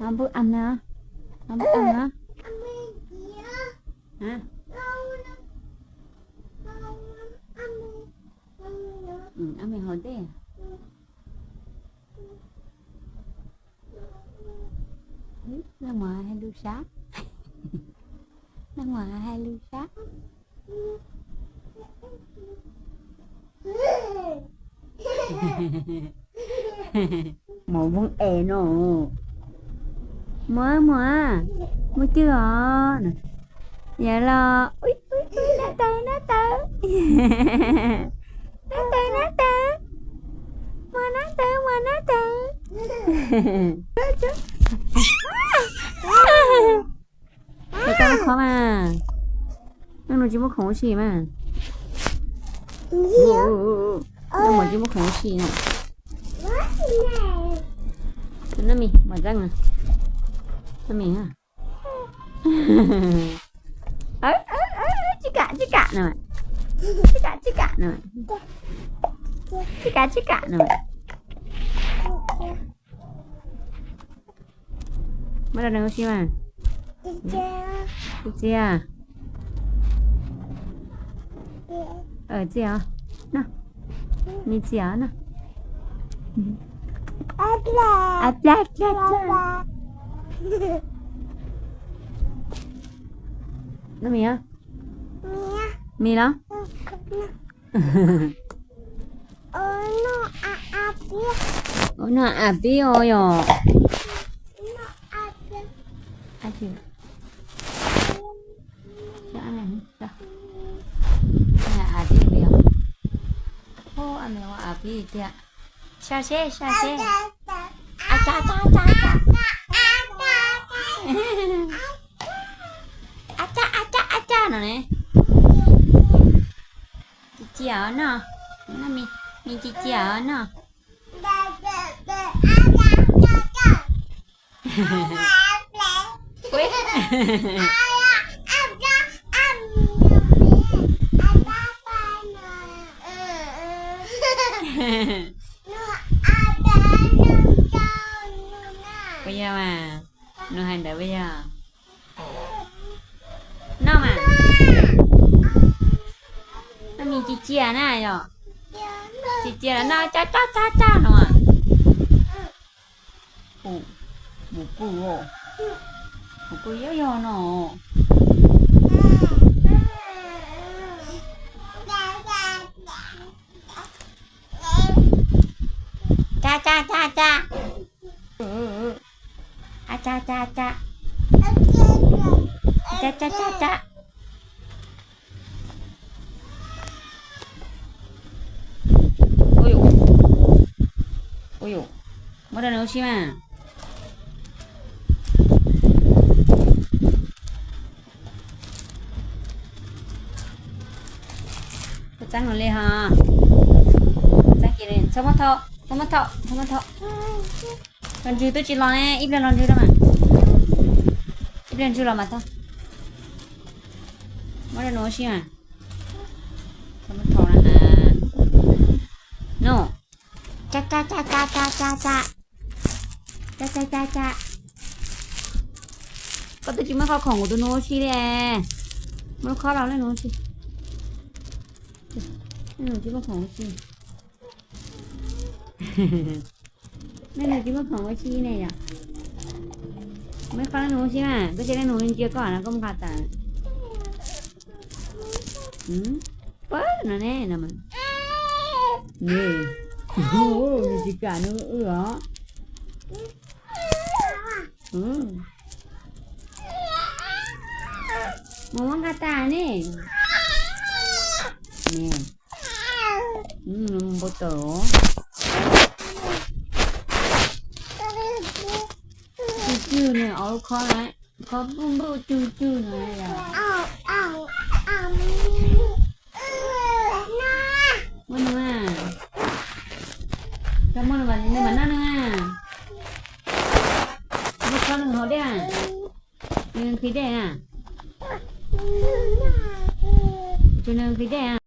Ob npawg am na, ob npawg am na. Noj mov hais lus sab. Noj mov hais lus sab. Mov voog es no. Muag, muag, muag cwj os. Yog los, nab tawv, nab tawv. Nab tawv, nab tawv. Muag nab tawv, muag nab tawv. Ua txaj lub khob mas. Noj nws tsis muaj khoom ua si mas. Noj mas tsis muaj khoom ua si no. Noj mis, mas txaj, noj mis. Tsis kam, tsis kam no. Tsis kam, tsis kam no. Tsis kam, tsis kam no. Muab rau nws ua si mas. Txias, txias. Txias os. Noj, me txias os, noj. Noj mis os. Mis los. Ua noj a pib os yog. A pib tiag. Xyaw seb, xyaw seb. A, a, a, a, a. A, a, a, a no ne. Cia cia os noj. Noj mis, mis cia cia os noj. Puas yog mas? Nws hais ntawd puas yog? Noj mas. Noj mis cia cia na yog. Cia cia los noj caj caj caj caj no. Mus kuj, mus kuj yog yog no. Ca ca ca ca. A ca ca ca. Ca ca ca ca. Ua yuav, ua yuav, muab rau nws ua si mas. Koj txeeb los li ho. Txeeb ces txhob muab thauj, txhob muab thauj, txhob muab thauj. Los ntsws twb tsis los ne, ib pliag los ntsws rau mas. Ib pliag ntsws los mas tau. Muab rau nws ua si mas. Txhob muab thauj na. No. Ca ca ca ca ca ca ca. Ca ca ca ca. Koj twb tsis muab qhov khoom kuv tus nus ua si li. Muab lub khob los leej nus ua si. Leej nus tsis muaj khoom ua si. Leej nus tsis muaj khoom ua si ne yom. Muab khob leej nus ua si mas, koj cia leej nus ntsia koj no koj mus qhov tas. Pab no ne no mas. Nws tsis kam nws wb os. Mus muab nqa tas ne. Nws mus npau taws. Cug cug nws ob lub khob na, khob npuj npuj cug cug no yom. Muab nws, koj muab nws, nws mam noj nws. Muab khob nws haus dej, nws nqhis dej na. Tsuas nws nqhis dej na.